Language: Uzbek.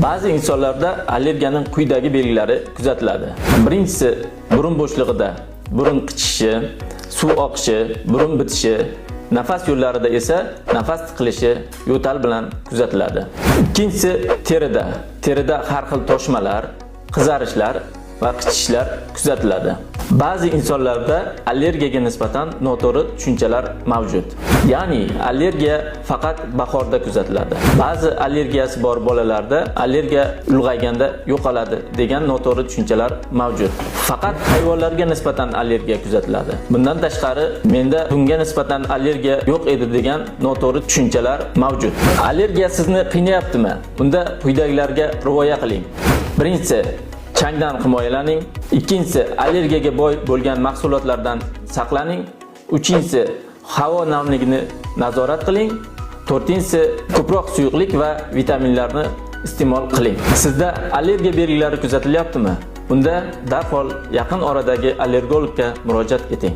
Ba'zi insonlarda allergiyaning quyidagi belgilari kuzatiladi. Birinchisi, burun bo'shlig'ida burun qichishishi, suv oqishi, burun bitishi, nafas yo'llarida esa nafas tiqilishi, yo'tal bilan kuzatiladi. Ikkinchisi, terida. Terida har xil toshmalar, qizarishlar va qichishishlar kuzatiladi. Ba'zi insonlarda allergiyaga nisbatan noto'g'ri tushunchalar mavjud. Ya'ni allergiya faqat bahorda kuzatiladi. Ba'zi allergiyasi bor bolalarda allergiya ulg'ayganda yo'qoladi degan noto'g'ri tushunchalar mavjud. Faqat hayvonlarga nisbatan allergiya kuzatiladi. Bundan tashqari, menda bunga nisbatan allergiya yo'q edi degan noto'g'ri tushunchalar mavjud. Allergiya sizni qiynayaptimi? Unda quyidagilarga rioya qiling. Birinchisi, changdan himoyalaning. Ikkinchisi, allergiyaga boy bo'lgan mahsulotlardan saqlaning. Uchinchisi, havo namligini nazorat qiling. To'rtinchisi, ko'proq suyuqlik va vitaminlarni iste'mol qiling. Sizda allergiya belgilari kuzatilyaptimi? Unda darhol yaqin oradagi allergologga murojaat eting.